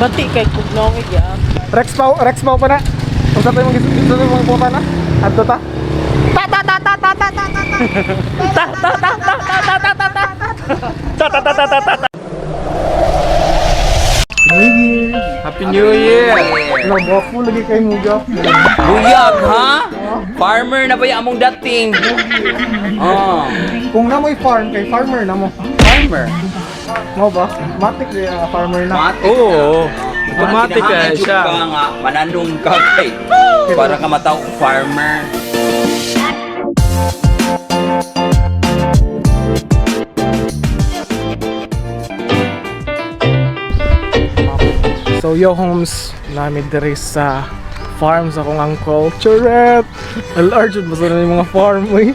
Bati kay kugnongig ya. Rex Pau, Rex Pau pa na. Unsa pa imong gusto imong puta na? Adto ta. Ta ta ta ta ta ta ta ta ta. Ta ta ta ta ta ta ta ta ta. Ta ta ta ta ta ta. New Year. Happy New Year! No, gwapo lagi kay mo gwapo. Buyag, ha? Farmer na ba yung among dating? Oh, Kung na mo'y farm kay farmer na mo. Farmer. Mo ba? Matik di farmer na. Matik. Oo. Automatic Kinahanglan eh jud siya. ka nga, mananong ka kay para ka mataw farmer. So yo homes, nami diri sa farm sa akong uncle. Charet! LR jud basta na yung mga farm uy.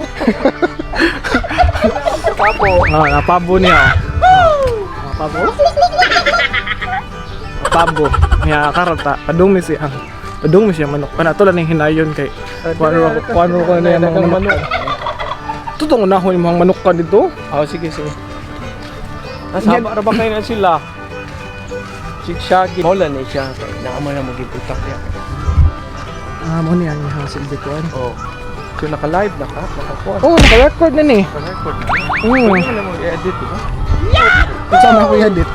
Pabo. Ah, napabo niya. Oh. Napabo. Napabo. Niya karata. Padumi siya. Padumi siya manok. Kana to lang ning hinayon kay kuano ko na yung mga manok. Tutong na yung mga manok ka dito. Oh, sige, sige. Nasaba ra ba kayo na sila? Sikshagi. Mola ni siya. Naamo na mo gibutak niya. Ah, mo niya ang iyang silbi kuan. Oh. So naka-live na ka? Nakakuha. Oh, naka-record na ni. Naka-record na. Mm. Ano na mo i-edit, di ba? Unsa man ako i-edit?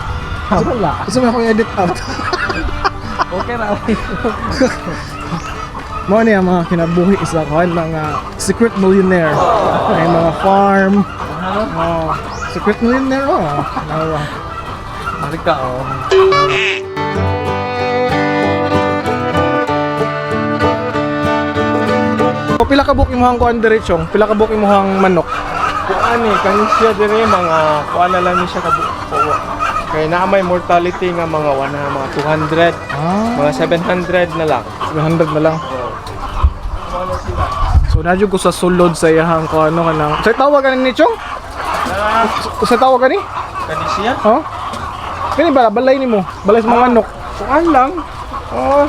Wala. Unsa man ako i-edit out? Okay ra. Mo ni ang mga kinabuhi sa kuan mga secret millionaire. May mga farm. Oh, secret millionaire oh. Nawa. Marika oh. So, pila ka buok imong kuan diretsong? Pila ka buok imong manok? Kuan eh, kani siya dire mga kuan na lang ni siya kabuok. Kay naa may mortality nga mga wana mga 200, Ah, mga 700 na lang. 700 na lang. Oh. So nadyo ko sa sulod sa iyahang kuan ano kanang. Sa tawag kaning ni Chong? Sa tawag kani? Kani siya? Oh? Kani ba balay nimo? Balay sa mga manok. Kuan lang. Oh.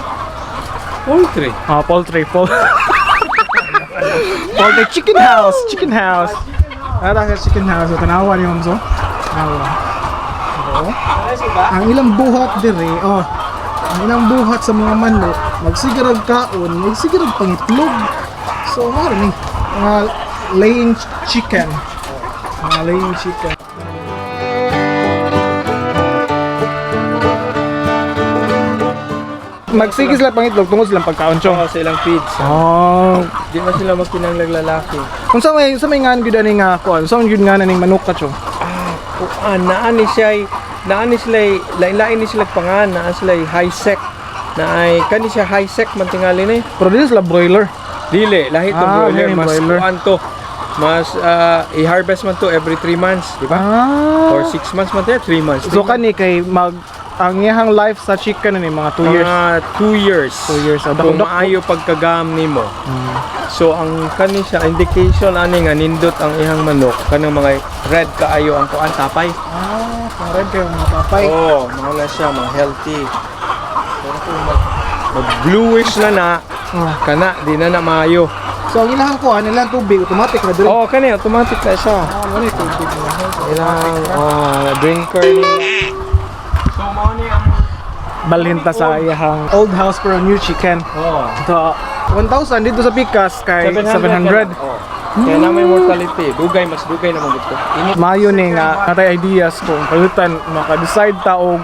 Poultry. Ah, poultry, poultry, chicken house, chicken house. Ara sa chicken house, so, tanawa ni Homso. Tanawa. Oo. Ang ilang buhat dire, oh. Ang ilang buhat sa mga manok, magsigarag kaon, magsigarag pangitlog. So, mao ni mga laying chicken. Mga laying chicken. Magsige sila pangitlog tungod silang pagkaon, chong. Oh, sa ilang feeds. Oh, Di na sila magkinanglag lalaki. Kung sa may ngan gyud ani nga kuan, sa gyud nga ning manok ka chong. Kuan naa ni siya naa ni sila lain-lain ni sila pangan, naa sila high sec. Na ay kani siya high sec man tingali ni. Pero dili sila broiler. Dili, lahi to Ah, broiler lahi mas broiler. kuan to. Mas i-harvest man to every 3 months, di ba? Ah. Or 6 months man to, 3 months. So kani kay mag ang iyahang life sa chicken ni mga 2 years. Mga 2 years. 2 years. Oh, Kung dako- maayo pagkagam nimo. So ang kani siya indication ani nga nindot ang ihang manok kanang mga red kaayo ang kuan tapay. Ah, mga red kayo mga papay. Oo, oh, mga na siya, mga healthy. Pero kung mag bluish na na, Ah. kana di na na maayo. So ang ilahang kuan, ilang tubig automatic na diri. Oo, oh, kani automatic na siya. Ah, mo ni tubig na. Ilang drinker ni. So mao ni ang Balhin ta sa iyahang old house pero new chicken. oh, So 1,000 dito sa Pikas kay 700. Oh. Kaya na may mortality, dugay mas dugay na mo gud to. Mayo ni nga natay ideas kung palitan maka-decide ta og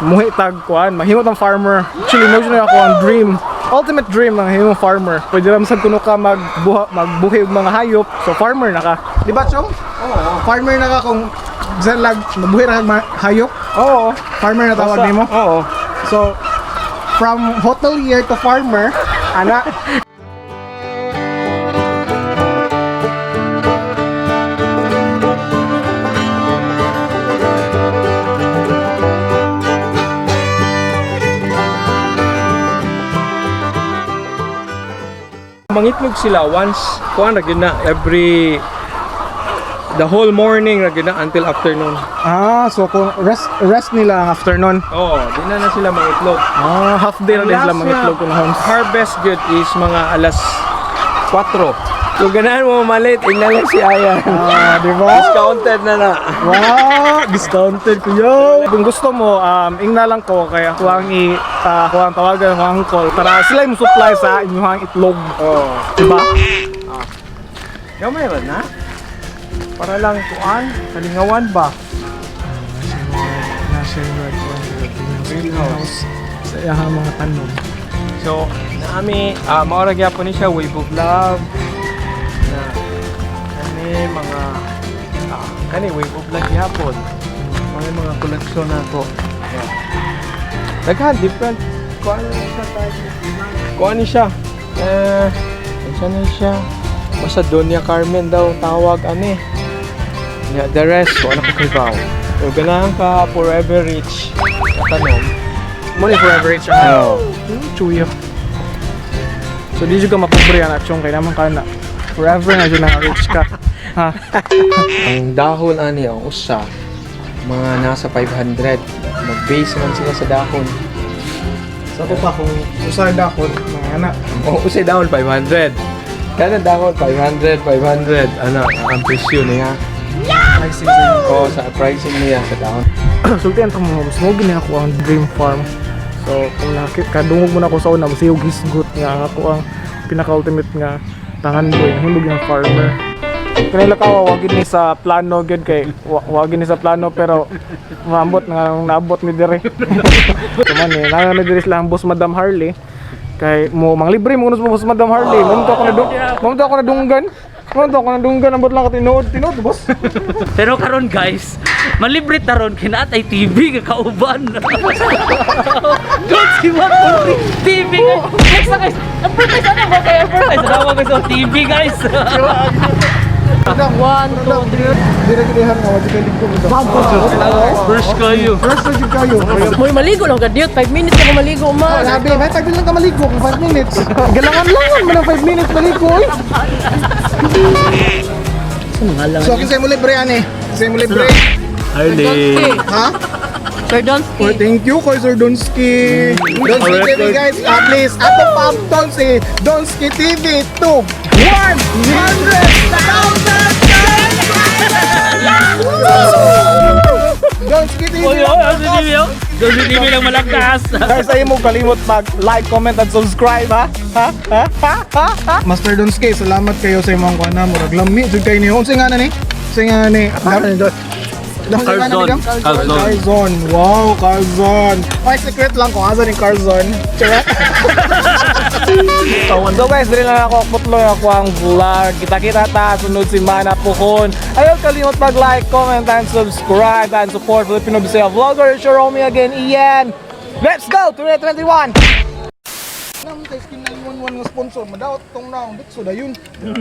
muhi tag kuan mahimo tang farmer. Actually mo na ako ang dream, ultimate dream ang himo farmer. Pwede ra sad kuno ka magbuha magbuhi og mga hayop, so farmer na ka, di ba chong? Oo. Farmer na ka kung bisan lag mabuhi ra kag hayop. Oo. Farmer na tawag nimo. Oo. So from hotelier to farmer ana. Mangitlog sila once kuan ra gyud na every the whole morning ra gyud na until afternoon. Ah, so kung rest rest nila ang afternoon. Oo, di na na sila mangitlog. Ah, half day na Ang din sila last mangitlog na kun homes. Harvest good is mga alas 4. Kung ganahan mo mamalit, ingnan lang si Ayan. Ah, di ba? Discounted na na. Wow, discounted ko yo. Kung gusto mo, ingna lang ko kay ako ang ako ang tawagan, ako ang call para sila yung supply sa inyong itlog. Oh. Di ba? Gamay ra na. Para lang kuan, kalingawan ba? Nasa greenhouse sa iyang mga tanom. So, naami, maura gyapon ni siya Wave of Love. Na kani mga kani Wave of Love gyapon. Mga koleksyon nako. Yeah. Daghan different kuan na siya tayo. Kuan ni siya. Eh, unsa ni siya? Basta Doña Carmen daw tawag ani. Yeah, the rest wala ko kibaw. So ganahan ka forever rich. Katanom. Mo ni forever rich. Oh. Chuyo. So di jud ka mapobre ana chong kay naman ka na. Forever na jud na rich ka. Ha. Ang dahon ani ang usa mga nasa 500. Mag-base man sila sa dahon. Sa ko pa kung usay dakot mga anak. O usay dahon 500. Kada dahon 500, 500. Ano, ang presyo niya. Pricing sa inyo. O sa pricing niya sa dahon. Sultian ta mo homes mo gini ako ang dream farm. So kung nakadungog mo na ako sa una, masiyog hisgot nga ang ako ang pinaka ultimate nga tanganboy, himog nga farmer. Kanila ka wagin ni sa plano gyud kay wagin ni sa plano pero maambot nga nung naabot mi dire. Kuman eh, naa mi dire sila ang boss Madam Harley. Kay mo manglibre mo mo boss Madam Harley. Mo ako na dung, mo ako na dunggan. Mo ako na dunggan ambot lang ka tinuod, tinuod boss. Pero karon guys, malibre taron kinaatay TV nga kauban. Don't si what TV guys. Next na guys. Advertise ano ba kay advertise? Ano ba guys sa TV guys? One, two, three. Dire gid nga wajib kay ligko. First kayo. First na jud kayo. Moy maligo lang kadyot. 5 minutes ako maligo man. Sabi, may tagal lang ka maligo kung 5 minutes. Galangan lang man ang 5 minutes maligo oy. So kinsa mo libre ani? Kinsa mo libre? Harley. Ha? Sir Donsky. Oh, thank you kay Sir Donski. Donski TV guys, please ato pampton si Donski TV to 100,000 Donski TV. Oy, oy, Donski TV. Oh. Donski TV lang malakas. Guys, ayaw mo kalimot mag like, comment, and subscribe, ha? Ha? Ha? Ha? Ha? Ha? Master Donski, salamat kayo sa imong kuana. Murag lami jud kayo niyo. Unsa nga na ni? Unsa nga ni? Carzon. Carzon. Carzon. Wow, Carzon. Ay, secret lang kung asa ni Carzon. Charot. So guys, dili lang ako putloy ako ang vlog. Kita-kita ta sunod semana pohon. Ayaw kalimot mag-like, comment, and subscribe and support Filipino Bisaya vlogger. It's your homie again, Ian. Let's go! 2021! Naman kay Skin 911 nga sponsor, madaot tong naong bitso dayon.